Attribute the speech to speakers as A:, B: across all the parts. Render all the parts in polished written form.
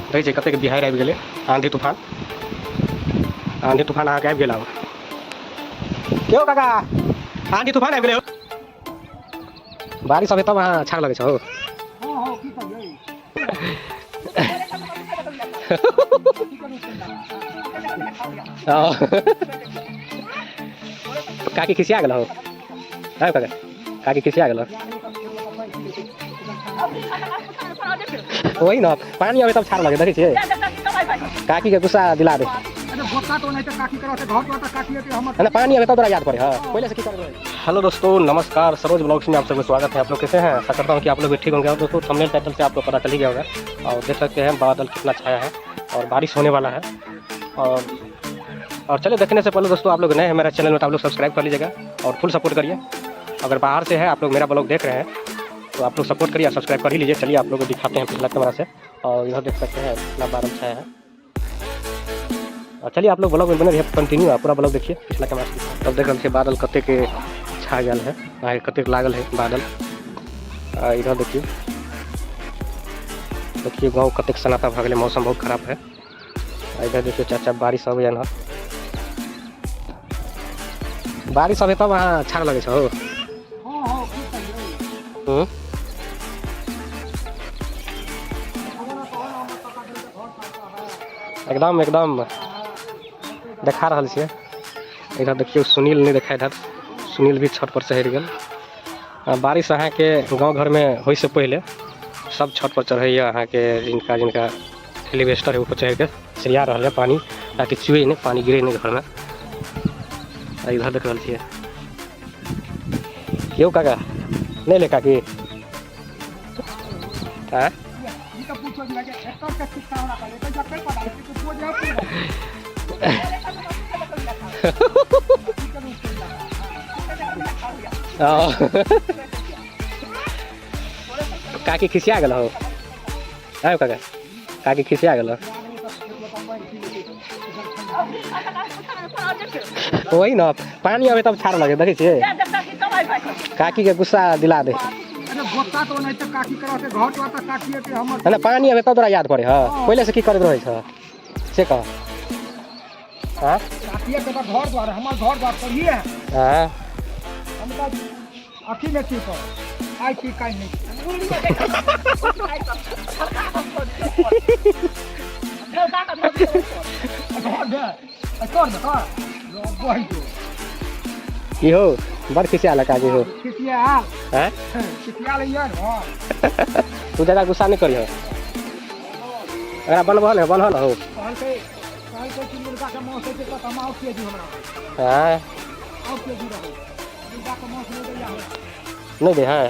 A: देखै छियै कतेक बिहाड़ि आबि गेलै, आंधी तूफान, आंधी तूफान अहाँके आबि गेल। आब क्यों काका आंधी तूफान आबि गेलै? बारिश अबै तब अहाँ छाड़ लगै छौ। काकी खिसिया गेल हो? काका, काकी खिसिया गेल? वही न, पानी अबै तब छाड़ लगे। देखै छियै, काकी के गुस्सा दिला दे। ना पानी अबे तब तोरा याद पड़े। हाँ, पहले से की कर। हेलो दोस्तों, नमस्कार। सरोज ब्लॉग्स में आप सबका स्वागत है। आप लोग कैसे हैं? आशा करता हूँ कि आप लोग भी ठीक होंगे। और दोस्तों, थंबनेल टाइटल से आपको पता चल ही गया होगा और देख सकते हैं बादल कितना छाया है और बारिश होने वाला है। और चलिए, देखने से पहले दोस्तों, आप लोग नए हैं मेरा चैनल में तो आप लोग सब्सक्राइब कर लीजिएगा और फुल सपोर्ट करिए। अगर बाहर से है, आप लोग मेरा ब्लॉग देख रहे हैं, तो आप लोग सपोर्ट करिए और सब्सक्राइब कर ही लीजिए। चलिए, आप लोग को दिखाते हैं पिछला कैमरा से। और इधर देख सकते हैं कितना बादल छाया है। और चलिए, आप लोग ब्लॉग में बने रहिए कंटिन्यू, पूरा ब्लॉग देखिए। पिछला कैमरा से तब देख रहल छियै बादल कतेक छा गेल है, अहाँके कतेक लागल है बादल। आ इधर देखिए, देखिए गाँव कतेक सन्नाटा भऽ गेलै, मौसम बहुत खराब है। आ इधर देखिए चाचा, बारिश अबैया न। बारिश अबै तब अहाँ छाड़ लगै छौ। हूँ एकदम एकदम देखा रहल छियै। इधर देखियौ, सुनील नहि देखाइत हैत। सुनील भी छत पर चढ़ि गेल। आ बारिश अहाँके गाँव घरमे होइसँ पहिले सब छत पर चढ़ैया। अहाँके जिनका जिनका एलिवेस्टर है, ऊपर चढ़ि के छिड़िया रहल है पानी, ताकि चुए नहि, पानी गिरे नहि घरमे। आ इधर देख रहल छियै। क्यों काका, नहि ले काकी? आँय?
B: ई तऽ पूछो जे एकर के किस्सा हमरा कहले तऽ जखन पता कि तू बोझ है।
A: काकी खिसिया गेल हो? आयो काका, काकी खिसिया गेल? वही न, पानी अबै तब छाड़ लगे। देखै छियै, काकी के गुस्सा दिला दे। ना पानी अबै तब तोरा याद पड़े। हाँ, पहिले से की करैत रहै छ से कह। हाँ।
B: काकिए के तऽ घर द्वार, हमर घर द्वार पर ही है।
A: हाँ।
B: हम तऽ अथी में छी, पर आइ छी काल्हि नहि। घर दे कर दे कर बहि जो।
A: की हो, बड़ खिसिया काकी हो?
B: खिसिया।
A: हैं?
B: खिसिया लैया न।
A: तू ज्यादा गुस्सा नहीं करिह। एकरा बनबह ने, बनह ने हो।
B: कहलकै कहलकै कि मुर्गा के मांस होइ छै तऽ हम आउ के दी हमरा।
A: हाँ।
B: आउ के दी रहू, मुर्गा के मांस नहि दैया हमरा।
A: नहीं दे है।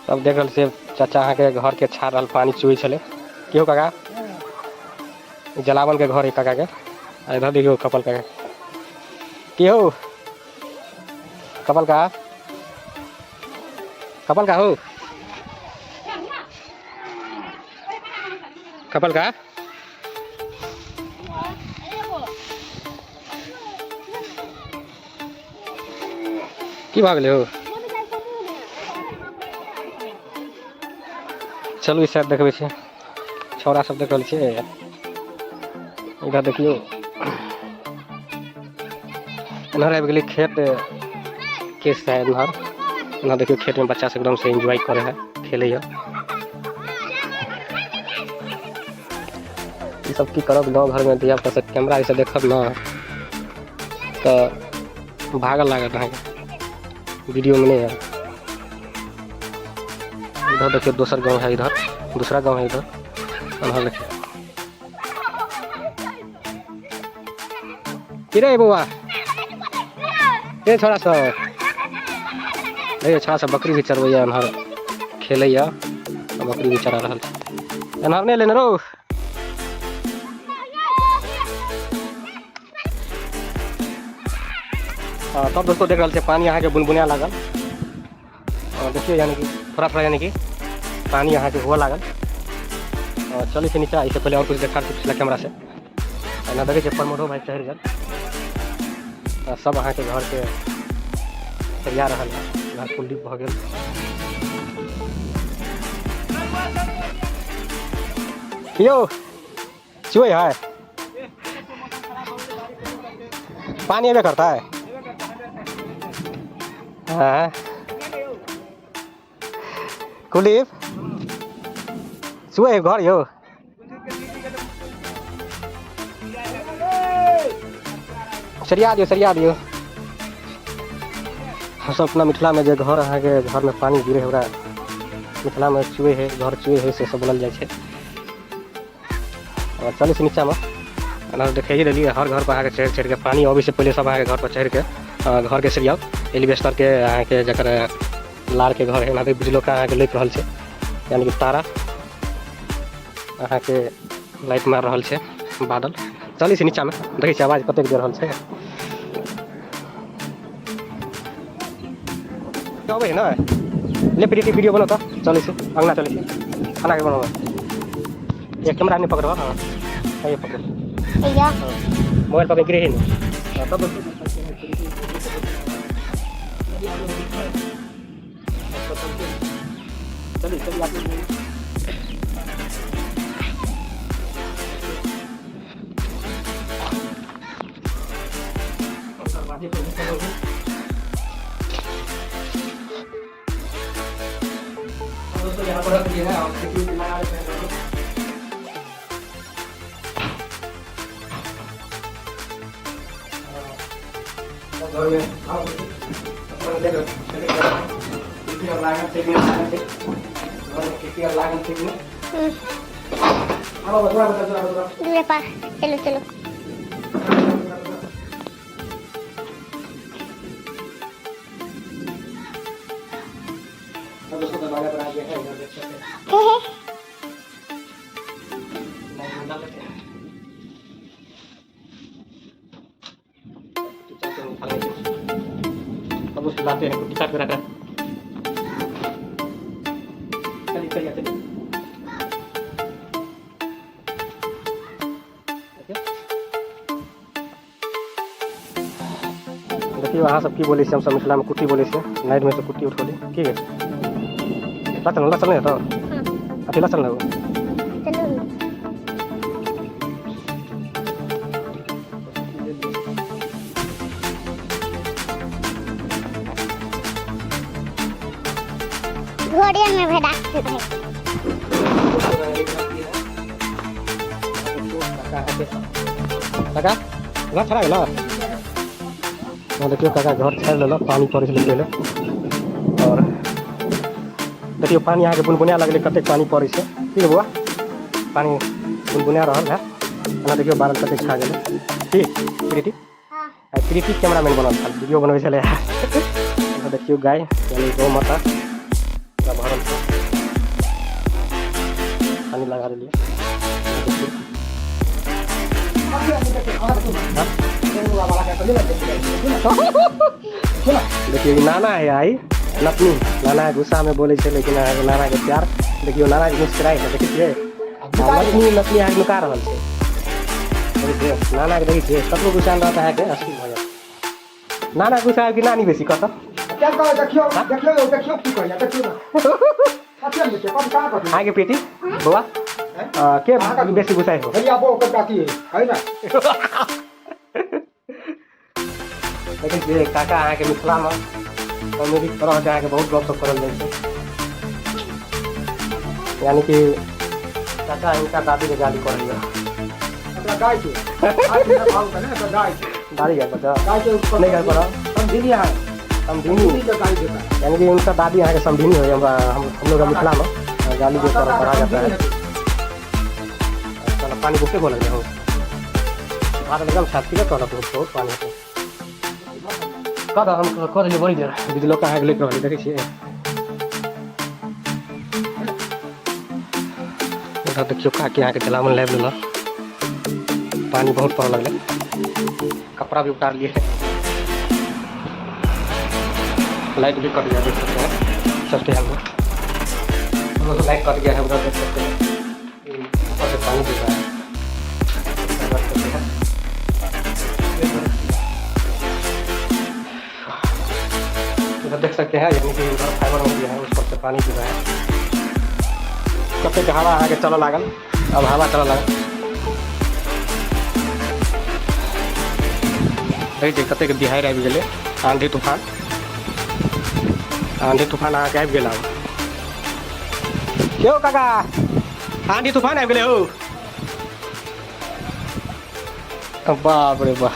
A: तब देख रहल छियै, चाचा अहाँके घर के छाड़ रहल, पानी चुइ छलै। की हो काका? ई जलावन के घर है काका के। आ इधर देखियौ कपल काका। की हो कपल का? कपल का हो, कपल का की भऽ गेलै हो? चलू, ई साइड देखबै छी। छौड़ा सब देख रहल छियै। इधर देखियौ, एन्हर आबि गेलै खेत के साइड। एन्हर एन्हर देखियौ, खेत में बच्चा सब एकदम से एंजॉय करे है, खेले है। ई सब की करब, गाँव घर में धिया पुता सब कैमरा ऐसे देखब न तऽ भागल लागत अहाँके, वीडियो में नहीं आयत। इधर देखियो, दोसर गाँव है, इधर दूसरा गाँव है। इधर एन्हर देखियो। की रे बौआ, ए छोड़ा सब, देखियौ छोड़ा सब बकरी भी चरबैया, एम्हर खेलैया, आ बकरी भी चरा रहल छै। एम्हर नहि लेने रो। हाँ, तब दोस्तों, देख रहल छियै पानी अहाँके बुनबुना लागल। और देखियौ, यानी कि थोड़ा थोड़ा यानी कि पानी अहाँके हुअ लागल। और चलै छै नीचा, एहिसँ पहिले और कुछ देखा पिछला कैमरा से। एना देखै छियै, प्रमोदो भाई चढ़ि गेल। आ सब अहाँके घरके सरिया रहल है, घर कुलदीप भऽ गेल। यौ चुए है, पानी अबे करता है। हाँ कुलदीप चुए है घर यौ। सरिया दियौ, सरिया दियौ। हमसब अपना मिथिलामे जे घर अहाँके घरमे पानि गिरे है, ओकरा मिथिलामे चुए है, घर चुए है, से सब बोलल जाइ छै। और चलै छी नीचाँमे, एना देखिए लेलियै हर घर पर अहाँके चढ़ि चढ़िके पानि अबै से पहिले सब अहाँके घर पर चढ़िके घरके सरियाउ। एलिवेस्टरके अहाँके जकर लारके घर है, एना बिजलोका अहाँके लपि रहल छै, यानी कि तारा अहाँके लाइट मारि रहल छै बादल। चलै छी नीचाँमे, देखै छी आवाज कतेक दे रहल छै। अबै है ने ले प्रीति वीडियो बनाउ तऽ। चलै छी अङ्गना, चलै छी खाना के बनाउ। ये कैमरा नहीं पकड़ो, हाँ ये पकड़ो
C: भैया,
A: मोबाइल पकड़ गिरे ही नहीं तब। चलिए चलिए आप लोग। दरवाजे पर भी चलोगे। तो दोस्तों यहाँ पर रख दिया है और सिक्योरिटी लगा लेते हैं दोस्तों। और घर में आओ, अपन देखो, देखो, खिड़की और लागल छै कि नहि लागल छै घर में, खिड़की और लागल छै कि नहि। आबो बतवा बतवा बतवा।
C: दूर पास चलो चलो।
A: अब दोस्तों दरवाजा पर आ गया है, इधर देख सकते हैं।
C: हे हे।
A: लाइट डाल लेते हैं, चुपचाप से उठा लेंगे। अब उसको लाते हैं, कुट्टी काट के रखा। चलिए चलिए चलिए। देखिए देखियौ, अहाँ सब की बोलै छियै? हमसब मिथिलामे कुट्टी बोलै छियै। नाइटमे से कुट्टी उठौली की गे। लचल लचल नहि हेतौ?
C: हाँ।
A: अथी लचल नहि।
C: चलो। घोड़े में भेड़ा है।
A: काका घर छड़ा गेल। हाँ, देखियौ काका घर छाड़ि लेलक, पानि पड़ै छलै पहिले। आओर देखियौ पानि अहाँके बुनबुना लगलै, कतेक पानि पड़ै छै। की रे बौआ, पानि बुनबुना रहल है। एना देखियौ बादल कतेक छा गेलै। की प्रीति?
C: हाँ।
A: आइ प्रीति कैमरामैन बनल छल, वीडियो बनबै छलै। एतऽ देखियौ गाय यानी गौ माता पूरा भरल छै, पानि लगा देलियै। देखियौ। हाँ? देखियौ, ई नाना है आई नतनी। नाना गुस्सा में बोलै छै, लेकिन अहाँके नाना के प्यार देखियौ। नाना के मुस्कुराइ है, देखै छियै? आ नतनी, नतनी अहाँके नुका रहल छै, देखै छियै? नाना के देखै छियै, कतबो गुस्सा में रहत अहाँके हँसी भऽ जायत। नाना गुस्सा आबि कि नानी बेसी कतऽ?
B: क्या कहै? देखियौ देखियौ देखियौ, की कहैया देखियौ ने। कथी हम देखियौ, कथी कहाँ कथी?
A: अहाँके प्रीति बौआ के बेसी गुस्सा हो?
B: भैया बो ओकर काकी है है ना।
A: देखै छियै काका अहाँके मिथिलामे कॉमेडी तरहके अहाँके बहुत गपशप करल जाइ छै, यानी कि काका हिनका दादीके गाली करैया।
B: अपना गाय के गाय के भाव ने तो गाय के।
A: दादी गाय पर
B: गाय के ऊपर।
A: नहीं गाय पर।
B: समझिनी है।
A: समधिनी।
B: समझिनी के गाय देता है।
A: यानी कि उनका दादी अहाँके समधिनी हो। हमरा हम लोग का मिथिला में गाली के तरह पढ़ा जाता है। चलो, पानी बहुते बोल हो, बादल एकदम छाती के कहलक, बहुत बहुत पानी होतै। कह हम कह देलियै बड़ी देर। बिजलोका अहाँके लैके रहलै, देखै छियै? उधर देखियौ काकी अहाँके जलावन लाबि लेलक। पानी बहुत पड़ऽ लगलै, कपड़ा भी उतार लिए। लाइट भी कट गया, देख सकते हैं। चलते हैं हम लोग। लाइट कट गया है उधर, देख सकते हैं। ऊपर से पानी गिर रहा है। रख सकते हैं। उधर देख सकते हैं, यानी कि उधर फाइबर हो गया है, उस पर से पानी गिर रहा है। कतेक हवा अहाँके चलऽ लागल। अब हवा चलऽ लागल। देखै छियै कतेक बिहाड़ि आबि गेलै, आंधी तूफान, आंधी तूफान अहाँके आबि गेल। आब यौ काका, आंधी तूफान आबि गेलै हौ। बाप रे बाप,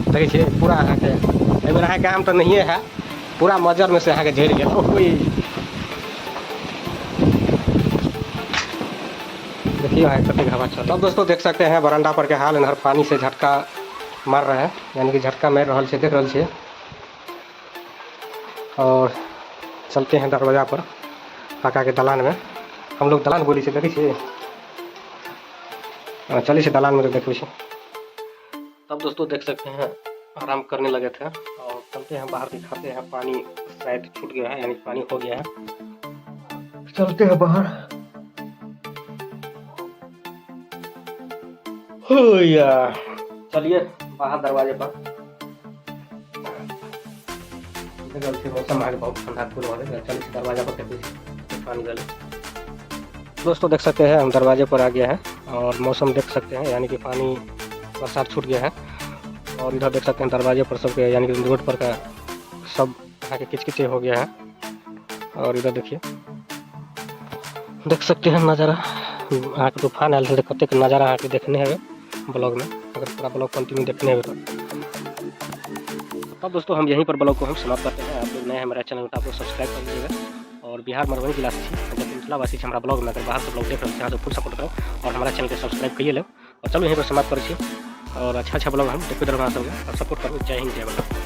A: देखै छियै पूरा अहाँके एहिबेर अहाँके आम तऽ नहिए है, पूरा मजरमे से अहाँके झड़ि गेल। ओहि देखिए अहाँके कतेक हवा चल। तब दोस्तों देख सकते हैं बरंडा पर के हाल, इधर पानी से झटका मार रहा है, यानी कि झटका मारि रहल छै, देख रहल छियै। और चलते हैं दरवाजा पर, काका के दलान में। हम लोग दलान बोलै छियै, देखै छियै। चलै छै दलान में तऽ देखबै छी। तब दोस्तों देख सकते हैं आराम करने लगे थे और चलते हैं बाहर, दिखाते हैं। पानी शायद छूट गया है, यानी पानी हो गया है। चलते हैं बाहर। हो या, चलिए बाहर दरवाजे पर। देख रहल छियै मौसम अहाँके बहुत ठंडा कूल भऽ गेल। चलै छी दरवाजा पर, देखै छी पानी गेल। दोस्तों देख सकते हैं हम दरवाजे पर आ गया है और मौसम देख सकते हैं, यानी कि पानी बरसात छूट गया है। और इधर देख सकते हैं दरवाजे पर सबके, यानी कि रोड पर का सब अहाँके किचकिचे हो गया है। और इधर देखिए, देख सकते हैं नज़ारा। अहाँके तूफान आयल छलै, कतेक नज़ारा अहाँके देखने हेबै ब्लॉग में, अगर पूरा ब्लॉग कंटिन्यू देखने हेबै तो। तब दोस्तों हम यहीं पर ब्लॉग को हम समाप्त करते हैं। आप लोग नए हैं हमारे चैनल को आप लोग सब्सक्राइब कर लीजिएगा। और बिहार मधुबनी जिला से छी, जब मिथिलावासी छी, हमरा ब्लॉग में अगर बाहर से ब्लॉग देख रहल छी, अहाँ सब फुल सपोर्ट करू और हमारा चैनल के सब्सक्राइब करिए लेब। और चलू यहीं पर समाप्त करै छी और अच्छा अच्छा ब्लॉग हम देखैत रहब अहाँ सबके और सपोर्ट करू। जय हिंद, जय भारत।